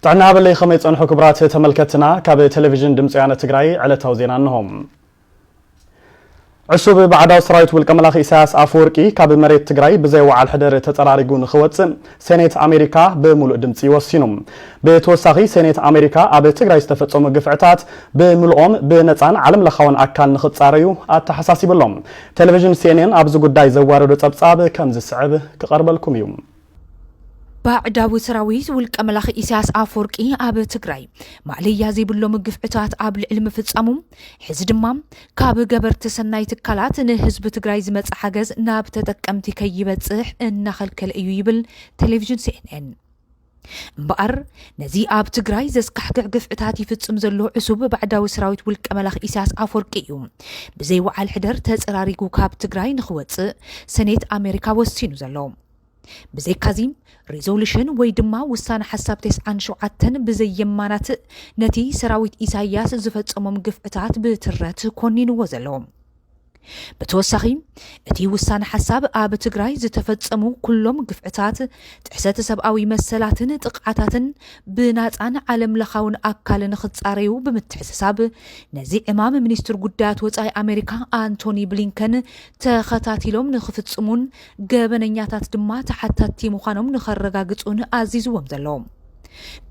ጥዕና በለይ፣ ከመይ ጸንሑ ክቡራት ተመልከትና? ካብ ቴሌቪዥን ድምፂ ወያነ ትግራይ ዕለታዊ ዜና እንሆ። ዕሱብ ባዕዳዊ ሰራዊት ውልቀ መላኺ ኢሳያስ ኣፈወርቂ ካብ መሬት ትግራይ ብዘይ ወዓል ሕደር ተጸራሪጉ ንኽወጽእ ሴኔት ኣሜሪካ ብምሉእ ድምፂ ወሲኑ። ብተወሳኺ ሴኔት ኣሜሪካ ኣብ ትግራይ ዝተፈጸሙ ግፍዕታት ብምልኦም ብነፃን ዓለም ለኻውን ኣካል ንኽፃረዩ ኣተሓሳሲቡ ኣሎ። ቴሌቪዥን ሲኤንኤን ኣብዚ ጉዳይ ዘዋረዶ ጸብጻብ ከም ዝስዕብ ክቐርበልኩም እዩ። ባዕዳዊ ሰራዊት ውልቀ መላኺ ኢሳያስ ኣፈወርቂ ኣብ ትግራይ ማእለያ ዘይብሎም ግፍዕታት ኣብ ልዕሊ ምፍጻሙ፣ ሕዚ ድማ ካብ ገበርቲ ሰናይ ትካላት ንህዝቢ ትግራይ ዝመጽእ ሓገዝ ናብ ተጠቀምቲ ከይበጽሕ እናኸልከለ እዩ ይብል ቴሌቪዥን ሲኤንኤን። እምበኣር ነዚ ኣብ ትግራይ ዘስካሕክሕ ግፍዕታት ይፍጽም ዘሎ ዕሱብ ባዕዳዊ ሰራዊት ውልቀ መላኺ ኢሳያስ ኣፈወርቂ እዩ ብዘይ ወዓል ሕደር ተጸራሪጉ ካብ ትግራይ ንኽወጽእ ሰኔት ኣሜሪካ ወሲኑ ዘሎ። ብዘይካዚ ሪዞሉሽን ወይ ድማ ውሳነ ሓሳብ ተስዓን ሸውዓተን ብዘየማናትእ ነቲ ሰራዊት ኢሳያስ ዝፈጸሞም ግፍዕታት ብትረት ኮኒንዎ ዘሎ። ብተወሳኺ እቲ ውሳነ ሓሳብ ኣብ ትግራይ ዝተፈጸሙ ኩሎም ግፍዕታት፣ ጥሕሰት ሰብኣዊ መሰላትን ጥቕዓታትን ብናጻን ዓለም ለኻውን ኣካልን ክጻረዩ ብምትሕስሳብ ነዚ ዕማም ሚኒስትር ጉዳያት ወጻኢ ኣሜሪካ ኣንቶኒ ብሊንከን ተኸታቲሎም ንኽፍጽሙን ገበነኛታት ድማ ተሓታቲ ምዃኖም ንኸረጋግጹን ኣዚዝዎም ዘሎ።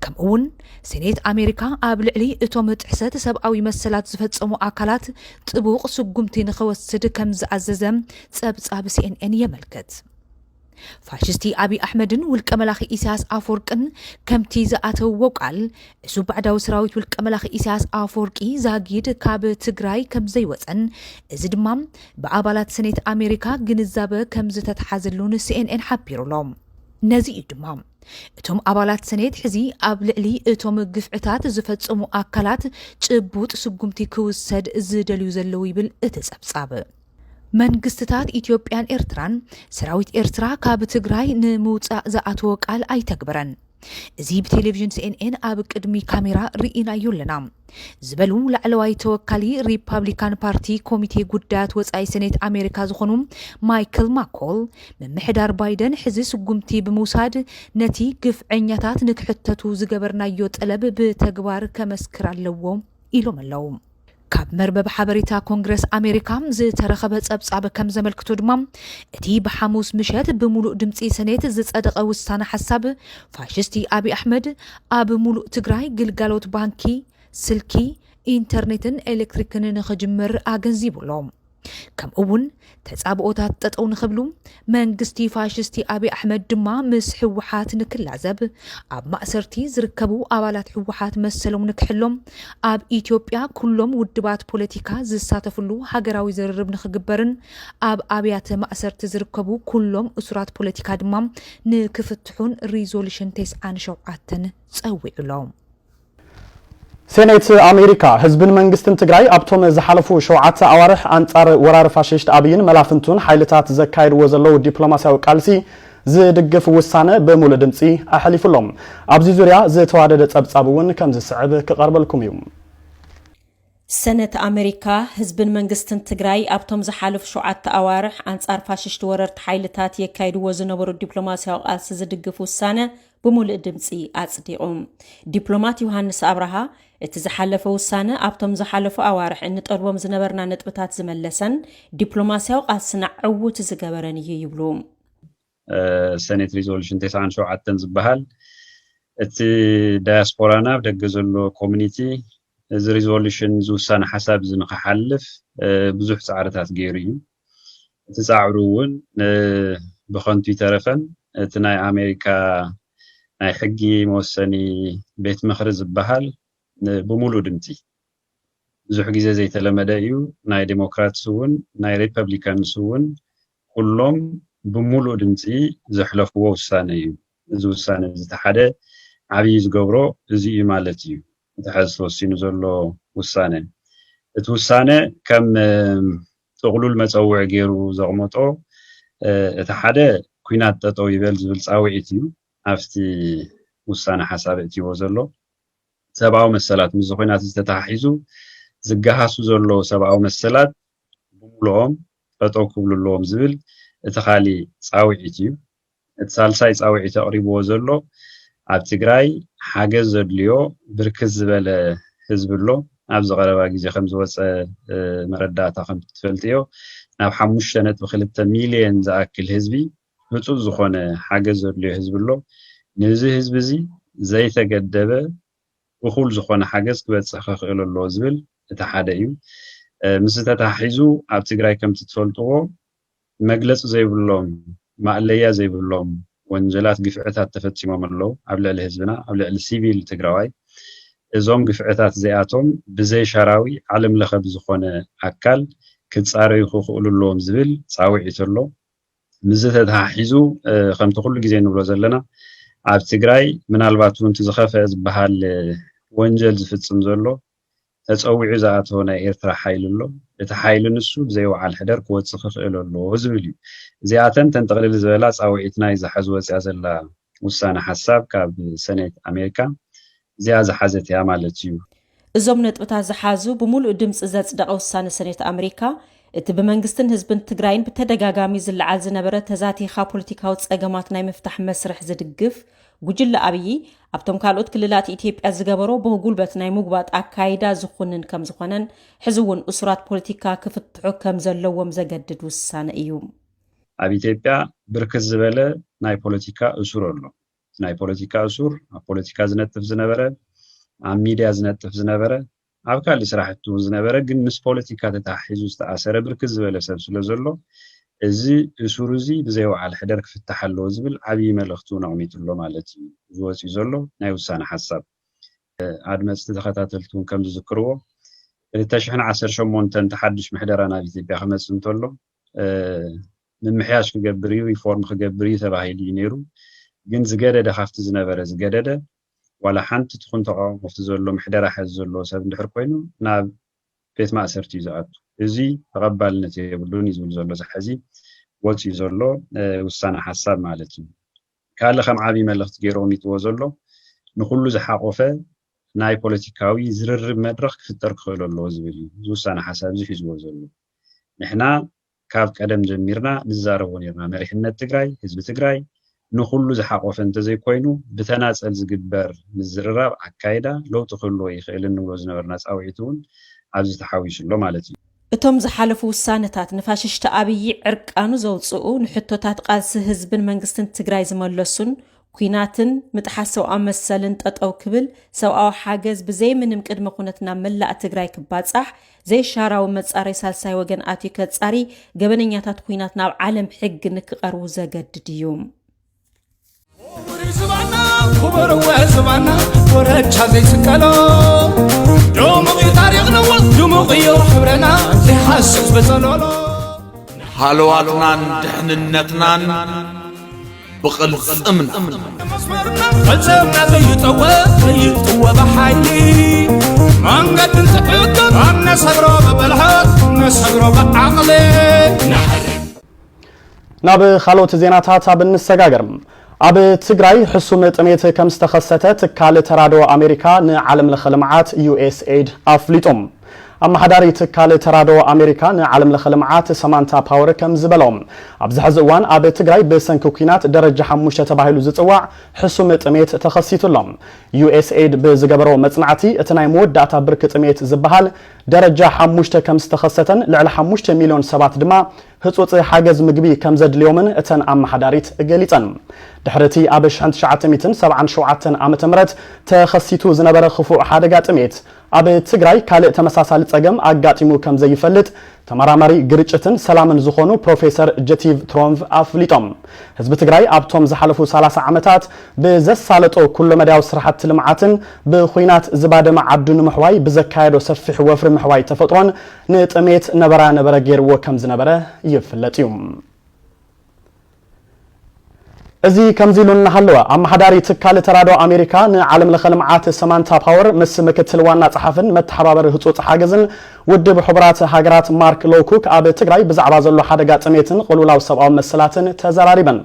ከምኡውን ሴኔት ኣሜሪካ ኣብ ልዕሊ እቶም ጥሕሰት ሰብኣዊ መሰላት ዝፈጸሙ ኣካላት ጥቡቕ ስጉምቲ ንኸወስድ ከም ዝኣዘዘ ጸብጻብ ሲኤንኤን የመልክት። ፋሽስቲ ኣብይ ኣሕመድን ውልቀ መላኺ ኢሳያስ ኣፈወርቅን ከምቲ ዝኣተውዎ ቃል፣ ዕሱብ ባዕዳዊ ሰራዊት ውልቀ መላኺ ኢሳያስ ኣፈወርቂ ዛጊድ ካብ ትግራይ ከም ዘይወጸን፣ እዚ ድማ ብኣባላት ሰኔት ኣሜሪካ ግንዛበ ከም ዝተትሓዘሉን ሲኤንኤን ሓቢሩ ኣሎ። ነዚ እዩ ድማ እቶም ኣባላት ሰኔት ሕዚ ኣብ ልዕሊ እቶም ግፍዕታት ዝፈጸሙ ኣካላት ጭቡጥ ስጉምቲ ክውሰድ ዝደልዩ ዘለዉ ይብል እቲ ጸብጻብ። መንግስትታት ኢትዮጵያን ኤርትራን ሰራዊት ኤርትራ ካብ ትግራይ ንምውጻእ ዝኣተዎ ቃል ኣይተግበረን። እዚ ብቴሌቪዥን ሲኤንኤን ኣብ ቅድሚ ካሜራ ርኢናዮ ኣለና ዝበሉ ላዕለዋይ ተወካሊ ሪፓብሊካን ፓርቲ ኮሚቴ ጉዳያት ወጻኢ ሰኔት ኣሜሪካ ዝኾኑ ማይክል ማኮል፣ ምምሕዳር ባይደን ሕዚ ስጉምቲ ብምውሳድ ነቲ ግፍዐኛታት ንክሕተቱ ዝገበርናዮ ጠለብ ብተግባር ከመስክር ኣለዎ ኢሎም ኣለዉ። ካብ መርበብ ሓበሬታ ኮንግረስ ኣሜሪካ ዝተረኸበ ጸብጻብ ከም ዘመልክቶ ድማ፣ እቲ ብሓሙስ ምሸት ብምሉእ ድምጺ ሰኔት ዝጸደቐ ውሳነ ሓሳብ፣ ፋሽስቲ ኣብይ ኣሕመድ ኣብ ሙሉእ ትግራይ ግልጋሎት ባንኪ፣ ስልኪ፣ ኢንተርኔትን ኤሌክትሪክን ንኽጅምር ኣገንዚቡ ኣሎ። ከምኡ እውን ተጻብኦታት ጠጠው ንኽብሉ መንግስቲ ፋሽስቲ ኣብይ ኣሕመድ ድማ ምስ ህወሓት ንክላዘብ፣ ኣብ ማእሰርቲ ዝርከቡ ኣባላት ህወሓት መሰሎም ንክሕሎም፣ ኣብ ኢትዮጵያ ኩሎም ውድባት ፖለቲካ ዝሳተፍሉ ሃገራዊ ዝርርብ ንክግበርን ኣብ ኣብያተ ማእሰርቲ ዝርከቡ ኩሎም እሱራት ፖለቲካ ድማ ንክፍትሑን ሪዞሉሽን ተስዓን ሸውዓተን ጸዊዑ ኣሎ። ሴኔት ኣሜሪካ ህዝብን መንግስትን ትግራይ ኣብቶም ዝሓለፉ ሸውዓተ ኣዋርሕ ኣንጻር ወራር ፋሽስት ኣብይን መላፍንቱን ሓይልታት ዘካየድዎ ዘለዉ ዲፕሎማስያዊ ቃልሲ ዝድግፍ ውሳነ ብምሉእ ድምፂ ኣሕሊፉሎም። ኣብዚ ዙርያ ዝተዋደደ ጸብጻብ እውን ከም ዝስዕብ ክቐርበልኩም እዩ። ሰነት ኣመሪካ ህዝብን መንግስትን ትግራይ ኣብቶም ዝሓለፉ ሸውዓተ ኣዋርሕ ኣንጻር ፋሽስት ወረርቲ ሓይልታት የካይድዎ ዝነበሩ ዲፕሎማስያዊ ቃልሲ ዝድግፍ ውሳነ ብምሉእ ድምፂ ኣፅዲቑ። ዲፕሎማት ዮሃንስ ኣብርሃ፣ እቲ ዝሓለፈ ውሳነ ኣብቶም ዝሓለፉ ኣዋርሕ እንጠልቦም ዝነበርና ነጥብታት ዝመለሰን ዲፕሎማስያዊ ቃልስና ዕውት ዝገበረን እዩ ይብሉ። ሰኔት ሪዞሉሽን ተስዓን ሸውዓተን ዝበሃል እቲ ዳያስፖራና ኣብ ደገ ዘሎ ኮሚኒቲ እዚ ሪዞሉሽን ዝውሳነ ሓሳብ እዚ ንክሓልፍ ብዙሕ ፃዕርታት ገይሩ እዩ። እቲ ፃዕሩ እውን ብኸንቱ ይተረፈን እቲ ናይ ኣሜሪካ ናይ ሕጊ መወሰኒ ቤት ምኽሪ ዝበሃል ብሙሉእ ድምፂ ብዙሕ ግዜ ዘይተለመደ እዩ። ናይ ዴሞክራትስ እውን ናይ ሪፐብሊካንስ እውን ኩሎም ብሙሉእ ድምፂ ዘሕለፍዎ ውሳነ እዩ። እዚ ውሳነ እዚ እቲ ሓደ ዓብዪ ዝገብሮ እዚ እዩ ማለት እዩ። እቲ ሕዚ ተወሲኑ ዘሎ ውሳነ እቲ ውሳነ ከም ጥቕሉል መፀውዒ ገይሩ ዘቕመጦ እቲ ሓደ ኩናት ጠጠው ይበል ዝብል ፃውዒት እዩ ኣብቲ ውሳነ ሓሳብ እትይዎ ዘሎ። ሰብኣዊ መሰላት ምስዚ ኩናት እዚ ተተሓሒዙ ዝገሃሱ ዘለዉ ሰብኣዊ መሰላት ብምሉኦም ጠጠው ክብሉ ኣለዎም ዝብል እቲ ካሊእ ፃውዒት እዩ። እቲ ሳልሳይ ፃውዒት ኣቕሪብዎ ዘሎ ኣብ ትግራይ ሓገዝ ዘድልዮ ብርክት ዝበለ ህዝቢ ኣሎ። ኣብዚ ቀረባ ግዜ ከም ዝወፀ መረዳእታ ከም ትፈልጥዮ ናብ ሓሙሽተ ነጥቢ ክልተ ሚልዮን ዝኣክል ህዝቢ ህፁፅ ዝኾነ ሓገዝ ዘድልዮ ህዝቢ ኣሎ። ነዚ ህዝቢ እዚ ዘይተገደበ እኹል ዝኾነ ሓገዝ ክበፅሕ ክኽእል ኣለዎ ዝብል እቲ ሓደ እዩ። ምስ ተታሒዙ ኣብ ትግራይ ከምቲ ትፈልጥዎ መግለፂ ዘይብሎም ማእለያ ዘይብሎም ወንጀላት ግፍዕታት ተፈፂሞም ኣለዉ ኣብ ልዕሊ ህዝብና ኣብ ልዕሊ ሲቪል ትግራዋይ። እዞም ግፍዕታት እዚኣቶም ብዘይሻራዊ ዓለም ለኸ ብዝኾነ ኣካል ክፃረዩ ክኽእሉ ኣለዎም ዝብል ፃውዒት ኣሎ። ምስዚ ተተሓሒዙ ከምቲ ኩሉ ግዜ ንብሎ ዘለና ኣብ ትግራይ ምናልባት እውን እቲ ዝኸፍአ ዝበሃል ወንጀል ዝፍፅም ዘሎ ተፀዊዑ ዝኣተወ ናይ ኤርትራ ሓይሊ ኣሎ። እቲ ሓይሊ ንሱ ብዘይወዓል ሕደር ክወፅእ ክኽእል ኣለዎ ዝብል እዩ። እዚኣተን ተንጠቕልል ዝበላ ፃውዒት ናይ ዝሓዝ ወፅያ ዘላ ውሳነ ሓሳብ ካብ ሰኔት ኣሜሪካ እዚኣ ዝሓዘት እያ ማለት እዩ። እዞም ነጥብታት ዝሓዙ ብምሉእ ድምፂ ዘፅደቐ ውሳነ ሰኔት ኣሜሪካ እቲ ብመንግስትን ህዝብን ትግራይን ብተደጋጋሚ ዝለዓል ዝነበረ ተዛቲኻ ፖለቲካዊ ፀገማት ናይ ምፍታሕ መስርሕ ዝድግፍ ጉጅለ ኣብዪ ኣብቶም ካልኦት ክልላት ኢትዮጵያ ዝገበሮ ብጉልበት ናይ ምጉባጥ ኣካይዳ ዝኹንን ከም ዝኾነን ሕዚ እውን እሱራት ፖለቲካ ክፍትሑ ከም ዘለዎም ዘገድድ ውሳነ እዩ። ኣብ ኢትዮጵያ ብርክት ዝበለ ናይ ፖለቲካ እሱር ኣሎ። ናይ ፖለቲካ እሱር ኣብ ፖለቲካ ዝነጥፍ ዝነበረ ኣብ ሚድያ ዝነጥፍ ዝነበረ ኣብ ካልእ ስራሕቱ ዝነበረ ግን ምስ ፖለቲካ ተተሓሒዙ ዝተኣሰረ ብርክት ዝበለ ሰብ ስለ ዘሎ እዚ እሱር እዚ ብዘይወዓል ሕደር ክፍታሕ ኣለዎ ዝብል ዓብዪ መልእኽቲ እውን ኣቕሚጡ ኣሎ ማለት እዩ። ዝወፅዩ ዘሎ ናይ ውሳነ ሓሳብ ኣድመፅቲ ተኸታተልቲ እውን ከም ዝዝክርዎ ክልተ ሽሕን ዓሰርተ ሸሞንተን ተሓድሽ ምሕደራ ናብ ኢትዮጵያ ክመፅእ እንተሎ ምምሕያሽ ክገብር እዩ ሪፎርም ክገብር እዩ ተባሂሉ እዩ ነይሩ። ግን ዝገደደ ካብቲ ዝነበረ ዝገደደ ዋላ ሓንቲ ትኹን ተቃውሞ ኣብቲ ዘሎ ምሕደራ ሕዚ ዘለዎ ሰብ እንድሕር ኮይኑ ናብ ቤት ማእሰርቲ እዩ ዝኣቱ። እዚ ተቐባልነት የብሉን እዩ ዝብል ዘሎ እዚ ሕዚ ወፅዩ ዘሎ ውሳነ ሓሳብ ማለት እዩ። ካልእ ከም ዓብዪ መልእኽቲ ገይሩ ኣቕሚጥዎ ዘሎ ንኩሉ ዝሓቆፈ ናይ ፖለቲካዊ ዝርርብ መድረኽ ክፍጠር ክኽእል ኣለዎ ዝብል እዩ። እዚ ውሳነ ሓሳብ እዚ ሒዝዎ ዘሎ ንሕና ካብ ቀደም ጀሚርና ንዛረቦ ነርና። መሪሕነት ትግራይ፣ ህዝቢ ትግራይ ንኹሉ ዝሓቆፈ እንተዘይኮይኑ ብተናፀል ዝግበር ምዝርራብ ኣካይዳ ለውጢ ክህልዎ ይኽእል እንብሎ ዝነበርና ፃውዒት እውን ኣብዚ ተሓዊሱ ኣሎ ማለት እዩ። እቶም ዝሓለፉ ውሳነታት ንፋሽስቲ ኣብዪ ዕርቃኑ ዘውፅኡ፣ ንሕቶታት ቃልሲ ህዝብን መንግስትን ትግራይ ዝመለሱን ኲናትን ምጥሓስ ሰብኣዊ መሰልን ጠጠው ክብል፣ ሰብኣዊ ሓገዝ ብዘይ ምንም ቅድመ ኩነት ናብ መላእ ትግራይ ክባፃሕ፣ ዘይሻራዊ መፃረይ ሳልሳይ ወገን ኣትዩ ከፃሪ፣ ገበነኛታት ኲናት ናብ ዓለም ሕጊ ንክቐርቡ ዘገድድ እዩ። ክቡር ዝባና ክቡር ወዝባና ወረቻ ዘይስቀሎ ድሙቕ እዩ ታሪኽና ድሙቕ እዩ ሕብረና ዘይሃስስ ብጸሎሎ። ሃለዋትናን ድሕንነትናን ብቕልጽምና መስመርና ቐልጽምና ዘይጠወ ዘይጥወ ብሓይሊ መንገድን ትዕግር ኣብ ነሰግሮ ብብልሃት ነሰግሮ ብዓቕሊ ናብ ካልኦት ዜናታት ኣብ እንሰጋገር። ኣብ ትግራይ ሕሱም ጥሜት ከም ዝተኸሰተ ትካል ተራድኦ ኣሜሪካ ንዓለም ለኸ ልምዓት ዩ ኤስ ኤድ ኣፍሊጡ። ኣመሓዳሪ ትካል ተራድኦ ኣሜሪካ ንዓለም ለኸ ልምዓት ሰማንታ ፓወር ከም ዝበሎ፣ ኣብዚ ሕዚ እዋን ኣብ ትግራይ ብሰንኪ ኲናት ደረጃ ሓሙሽተ ተባሂሉ ዝፅዋዕ ሕሱም ጥሜት ተኸሲቱ ኣሎ። ዩ ኤስ ኤድ ብዝገበሮ መፅናዕቲ እቲ ናይ መወዳእታ ብርኪ ጥሜት ዝበሃል ደረጃ ሓሙሽተ ከም ዝተኸሰተን ልዕሊ ሓሙሽተ ሚልዮን ሰባት ድማ ህጹጽ ሓገዝ ምግቢ ከም ዘድልዮምን እተን ኣመሓዳሪት ገሊጸን። ድሕሪ እቲ ኣብ ሽሕን ትሽዓተ ሚእትን ሰብዓን ሸውዓተን ዓመተ ምህረት ተኸሲቱ ዝነበረ ክፉእ ሓደጋ ጥሜት ኣብ ትግራይ ካልእ ተመሳሳሊ ጸገም ኣጋጢሙ ከም ዘይፈልጥ ተመራማሪ ግርጭትን ሰላምን ዝኾኑ ፕሮፌሰር ጀቲቭ ትሮንቭ ኣፍሊጦም። ህዝቢ ትግራይ ኣብቶም ዝሓለፉ ሰላሳ ዓመታት ብዘሳለጦ ኩለመዳያዊ ስራሕቲ ልምዓትን ብኹናት ዝባደመ ዓዱ ንምሕዋይ ብዘካየዶ ሰፊሕ ወፍሪ ምሕዋይ ተፈጥሮን ንጥሜት ነበራ ነበረ ገይርዎ ከም ዝነበረ ይፍለጥ እዩ። እዚ ከምዚ ኢሉ እናሃለወ ኣመሓዳሪ ትካል ተራድኦ ኣሜሪካ ንዓለም ለኸ ልምዓት ሰማንታ ፓወር ምስ ምክትል ዋና ጸሓፍን መተሓባበሪ ህጹጽ ሓገዝን ውድብ ሕቡራት ሃገራት ማርክ ሎውኩክ ኣብ ትግራይ ብዛዕባ ዘሎ ሓደጋ ጥሜትን ቅልውላው ሰብኣዊ መሰላትን ተዘራሪበን።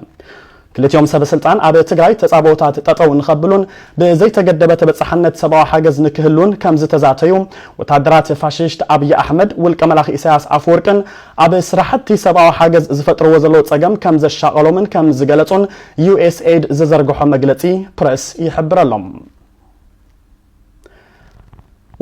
ክልቲኦም ሰበ ስልጣን ኣብ ትግራይ ተጻብኦታት ጠጠው ንኸብሉን ብዘይተገደበ ተበጻሕነት ሰብኣዊ ሓገዝ ንክህሉን ከም ዝተዛተዩ ወታደራት ፋሽስት ኣብይ ኣሕመድ ውልቀ መላኺ ኢሳያስ ኣፈወርቅን ኣብ ስራሕቲ ሰብኣዊ ሓገዝ ዝፈጥርዎ ዘለዉ ጸገም ከም ዘሻቐሎምን ከም ዝገለጹን ዩ ኤስ ኤድ ዝዘርግሖ መግለጺ ፕረስ ይሕብረሎም።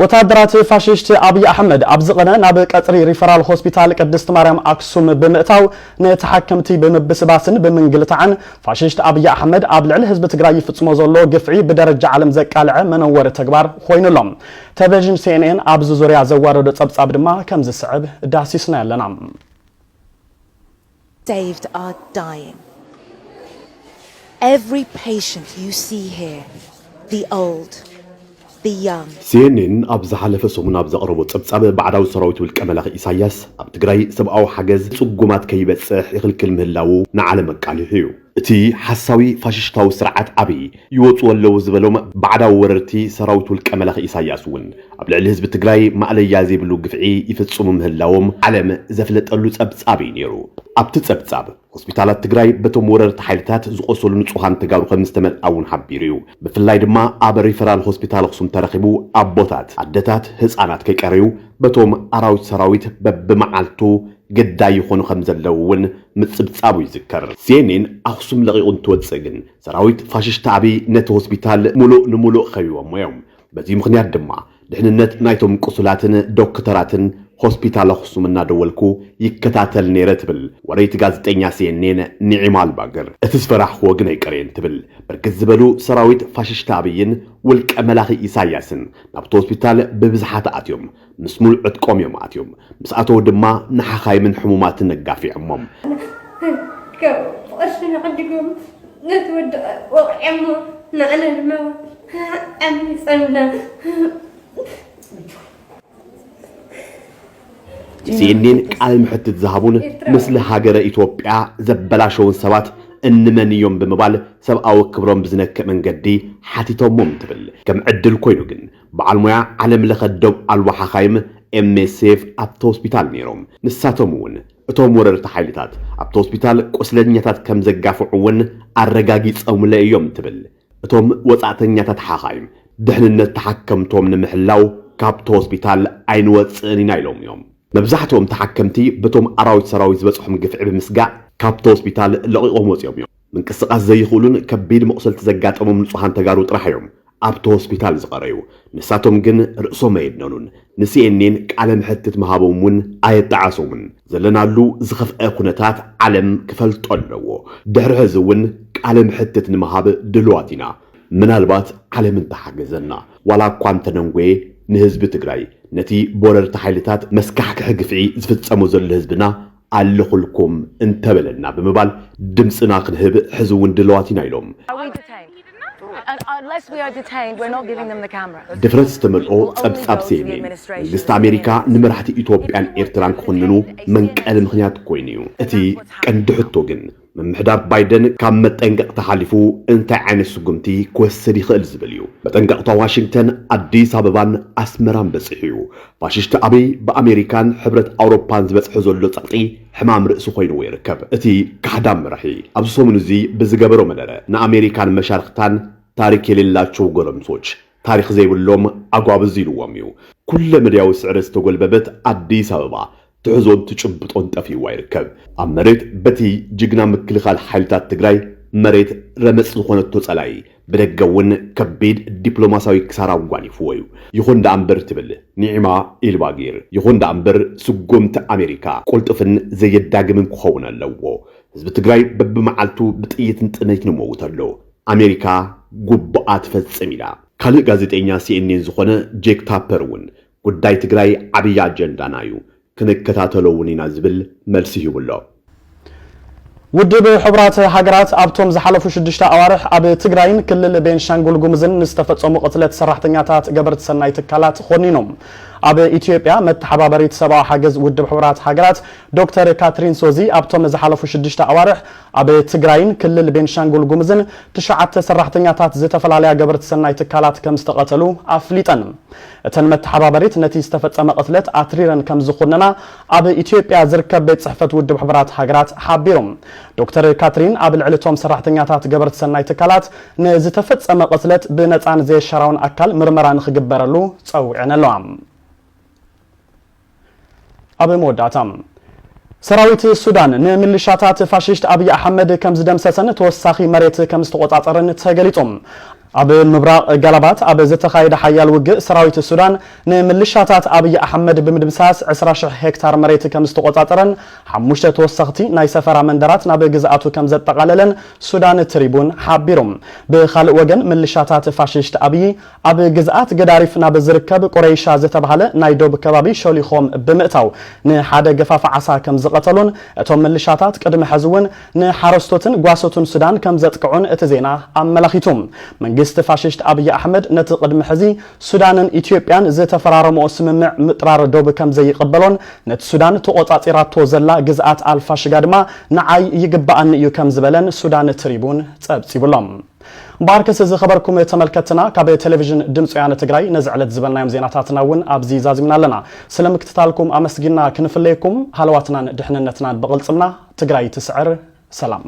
ወታደራት ፋሽስት ኣብይ ኣሕመድ ኣብዚ ቐነ ናብ ቀጽሪ ሪፈራል ሆስፒታል ቅድስት ማርያም ኣክሱም ብምእታው ንተሓከምቲ ብምብስባስን ብምንግልታዕን ፋሽስት ኣብይ ኣሕመድ ኣብ ልዕሊ ህዝቢ ትግራይ ይፍጽሞ ዘሎ ግፍዒ ብደረጃ ዓለም ዘቃልዐ መነወሪ ተግባር ኮይኑሎም። ቴሌቪዥን ሲ ኤን ኤን ኣብዚ ዙርያ ዘዋረዶ ጸብጻብ ድማ ከም ዝስዕብ ዳሲስና ኣለና። Saved are dying. Every patient you see here, the old, the young, ሲኤንኤን ኣብ ዝሓለፈ ሰሙን ኣብ ዘቕረቦ ጸብጻብ፣ ባዕዳዊ ሰራዊት ውልቀ መላኺ ኢሳያስ ኣብ ትግራይ ሰብኣዊ ሓገዝ ጽጉማት ከይበጽሕ ይኽልክል ምህላዉ ንዓለም ኣቃሊሑ እዩ። እቲ ሓሳዊ ፋሽስታዊ ስርዓት ኣብይ ይወጽኡ ኣለዉ ዝበሎም ባዕዳዊ ወረርቲ ሰራዊት ውልቀ መላኺ ኢሳያስ እውን ኣብ ልዕሊ ህዝቢ ትግራይ ማእለያ ዘይብሉ ግፍዒ ይፍጽሙ ምህላዎም ዓለም ዘፍለጠሉ ጸብጻብ እዩ ነይሩ። ኣብቲ ጸብጻብ ሆስፒታላት ትግራይ በቶም ወረርቲ ሓይልታት ዝቖሰሉ ንጹሃን ተጋሩ ከም ዝተመልኣ እውን ሓቢሩ እዩ። ብፍላይ ድማ ኣብ ሪፈራል ሆስፒታል ኣኽሱም ተረኺቡ ኣቦታት፣ ኣደታት፣ ህጻናት ከይቀረዩ በቶም ኣራዊት ሰራዊት በብመዓልቱ ግዳይ ይኾኑ ከም ዘለዉ እውን ምጽብጻቡ ይዝከር። ሲኤንኤን ኣኽሱም ለቒቑ እንትወጽእ ግን ሰራዊት ፋሽስት ኣብይ ነቲ ሆስፒታል ሙሉእ ንሙሉእ ከቢቦሞ እዮም። በዚ ምኽንያት ድማ ድሕንነት ናይቶም ቁሱላትን ዶክተራትን ሆስፒታል ኣኽሱም እናደወልኩ ይከታተል ነይረ ትብል ወረይቲ ጋዜጠኛ ሲኤንኤን ኒዒማ ኣልባግር። እቲ ዝፈራሕክዎ ግን ኣይቀረየን ትብል። ብርክት ዝበሉ ሰራዊት ፋሽስት ኣብይን ውልቀ መላኺ ኢሳያስን ናብቲ ሆስፒታል ብብዝሓት ኣትዮም ምስ ሙሉእ ዕጥቆም እዮም ኣትዮም። ምስ ኣተዉ ድማ ንሓኻይምን ሕሙማትን ኣጋፊዖሞም። ካብ ብቕርሺ ንዓዲጎም ነቲ ወዲ ወቕዖሞ ንዓና ድማ ዓሚጾምና። ሲኤንኤን ቃለ መሕትት ዝሃቡን ምስሊ ሃገረ ኢትዮጵያ ዘበላሸውን ሰባት እንመን እዮም ብምባል ሰብኣዊ ክብሮም ብዝነክእ መንገዲ ሓቲቶሞም ትብል። ከም ዕድል ኮይኑ ግን በዓል ሞያ ዓለም ለኸ ዶብ ኣልቦ ሓኻይም ኤምኤስኤፍ ኣብቲ ሆስፒታል ነይሮም። ንሳቶም እውን እቶም ወረርቲ ሓይልታት ኣብቲ ሆስፒታል ቁስለኛታት ከም ዘጋፍዑ እውን ኣረጋጊጾምለ እዮም ትብል። እቶም ወጻእተኛታት ሓኻይም ድሕንነት ተሓከምቶም ንምሕላው ካብቲ ሆስፒታል ኣይንወጽእን ኢና ኢሎም እዮም። መብዛሕትኦም ተሓከምቲ በቶም ኣራዊት ሰራዊት ዝበጽሖም ግፍዒ ብምስጋእ ካብቲ ሆስፒታል ለቒቖም ወጺኦም እዮም። ምንቅስቓስ ዘይኽእሉን ከቢድ መቑሰልቲ ዘጋጠሞም ንጹሃን ተጋሩ ጥራሕ እዮም ኣብቲ ሆስፒታል ዝቐረዩ። ንሳቶም ግን ርእሶም ኣየድነኑን ንሲኤንኤን ቃለ መሕትት ምሃቦም እውን ኣየጠዓሶምን። ዘለናሉ ዝኸፍአ ኩነታት ዓለም ክፈልጦ ኣለዎ። ድሕሪ ሕዚ እውን ቃለ መሕትት ንምሃብ ድልዋት ኢና። ምናልባት ዓለም እንተሓገዘና ዋላ እኳ እንተነንጎየ ንህዝቢ ትግራይ ነቲ ብወረርቲ ሓይልታት መስካሕክሒ ግፍዒ ዝፍጸሞ ዘሎ ህዝብና ኣለኹልኩም እንተበለና ብምባል ድምፅና ክንህብ ሕዚ እውን ድልዋት ኢና ኢሎም። Are we detained? And unless we are detained, we're not giving them the camera. ድፍረት ዝተመልኦ ጸብጻብ ሲኤንኤን መንግስቲ ኣሜሪካ ንመራሕቲ ኢትዮጵያን ኤርትራን ክኹንኑ መንቀሊ ምኽንያት ኮይኑ እዩ። እቲ ቀንዲ ሕቶ ግን ምምሕዳር ባይደን ካብ መጠንቀቕታ ሓሊፉ እንታይ ዓይነት ስጉምቲ ክወስድ ይኽእል ዝብል እዩ። መጠንቀቕታ ዋሽንግተን፣ ኣዲስ ኣበባን ኣስመራን በጺሑ እዩ። ፋሽስት ኣብይ ብኣሜሪካን ሕብረት ኣውሮፓን ዝበጽሖ ዘሎ ጸቕጢ ሕማም ርእሲ ኮይንዎ ይርከብ። እቲ ካሕዳም መራሒ ኣብዚ ሰሙን እዚ ብዝገበሮ መደረ ንኣሜሪካን መሻርኽታን ታሪክ የሌላቸው ጎረምሶች፣ ታሪክ ዘይብሎም ኣጓብዝ ኢልዎም እዩ። ኩለ መድያዊ ስዕረት ዝተጎልበበት ኣዲስ ኣበባ ትሕዞን ትጭብጦን ጠፊእዋ ይርከብ። ኣብ መሬት በቲ ጅግና ምክልኻል ሓይልታት ትግራይ መሬት ረመፅ ዝኾነቶ ፀላኢ ብደገ እውን ከቢድ ዲፕሎማሲያዊ ክሳራ ኣጓኒፍዎ እዩ። ይኹን ደኣ እምበር ትብል ኒዕማ ኢልባጊር፣ ይኹን ደኣ እምበር ስጉምቲ ኣሜሪካ ቁልጡፍን ዘየዳግምን ክኸውን ኣለዎ። ህዝቢ ትግራይ በብመዓልቱ ብጥይትን ጥሜትን ይመውት ኣሎ። ኣሜሪካ ጉቡኣ ትፈፅም ኢላ። ካልእ ጋዜጠኛ ሲኤንኤን ዝኾነ ጄክ ታፐር እውን ጉዳይ ትግራይ ዓብዪ ኣጀንዳና እዩ፣ ክንከታተሎ እውን ኢና ዝብል መልሲ ሂቡ ኣሎ። ውድብ ሕቡራት ሃገራት ኣብቶም ዝሓለፉ ሽዱሽተ ኣዋርሕ ኣብ ትግራይን ክልል ቤንሻንጉል ጉምዝን ንዝተፈጸሙ ቅትለት ሰራሕተኛታት ገበርቲ ሰናይ ትካላት ኾኒኖም። ኣብ ኢትዮጵያ መተሓባበሪት ሰብኣዊ ሓገዝ ውድብ ሕቡራት ሃገራት ዶክተር ካትሪን ሶዚ ኣብቶም ዝሓለፉ ሽዱሽተ ኣዋርሕ ኣብ ትግራይን ክልል ቤንሻንጉል ጉምዝን ትሽዓተ ሰራሕተኛታት ዝተፈላለያ ገበርቲ ሰናይ ትካላት ከም ዝተቐተሉ ኣፍሊጠን። እተን መተሓባበሪት ነቲ ዝተፈጸመ ቅትለት ኣትሪረን ከም ዝኹንና ኣብ ኢትዮጵያ ዝርከብ ቤት ጽሕፈት ውድብ ሕቡራት ሃገራት ሓቢሩ። ዶክተር ካትሪን ኣብ ልዕሊ እቶም ሰራሕተኛታት ገበርቲ ሰናይ ትካላት ንዝተፈጸመ ቅትለት ብነጻን ዘየሻራውን ኣካል ምርመራ ንኽግበረሉ ጸዊዐን ኣለዋ። ኣብ መወዳእታ፣ ሰራዊት ሱዳን ንምልሻታት ፋሽስት ኣብይ ኣሕመድ ከም ዝደምሰሰን ተወሳኺ መሬት ከም ዝተቆጻጸረን ተገሊጹ። ኣብ ምብራቕ ጋላባት ኣብ ዝተኻየደ ሓያል ውግእ ሰራዊት ሱዳን ንምልሻታት ኣብይ ኣሕመድ ብምድምሳስ ዕስራ ሽሕ ሄክታር መሬት ከም ዝተቆጻጸረን ሓሙሽተ ተወሰኽቲ ናይ ሰፈራ መንደራት ናብ ግዝኣቱ ከም ዘጠቓለለን ሱዳን ትሪቡን ሓቢሩ። ብኻልእ ወገን ምልሻታት ፋሽስት ኣብይ ኣብ ግዝኣት ገዳሪፍ ናብ ዝርከብ ቁረይሻ ዝተባህለ ናይ ዶብ ከባቢ ሸሊኾም ብምእታው ንሓደ ገፋፍ ዓሳ ከም ዝቐተሉን እቶም ምልሻታት ቅድሚ ሕዚ እውን ንሓረስቶትን ጓሶትን ሱዳን ከም ዘጥቅዑን እቲ ዜና ኣመላኺቱ። መንግስቲ ፋሽስት ኣብይ ኣሕመድ ነቲ ቅድሚ ሕዚ ሱዳንን ኢትዮጵያን ዝተፈራረመኦ ስምምዕ ምጥራር ዶብ ከም ዘይቕበሎን ነቲ ሱዳን ተቖጻጺራቶ ዘላ ግዝኣት ኣልፋሽጋ ድማ ንዓይ ይግበኣኒ እዩ ከም ዝበለን ሱዳን ትሪቡን ጸብጺቡሎም። እምበኣርከስ ዝኸበርኩም ተመልከትና ካብ ቴሌቪዥን ድምፂ ወያነ ትግራይ ነዚ ዕለት ዝበልናዮም ዜናታትና እውን ኣብዚ ዛዚምና ኣለና። ስለ ምክትታልኩም ኣመስጊና ክንፍለየኩም ሃለዋትናን ድሕንነትናን ብቕልፅምና። ትግራይ ትስዕር። ሰላም።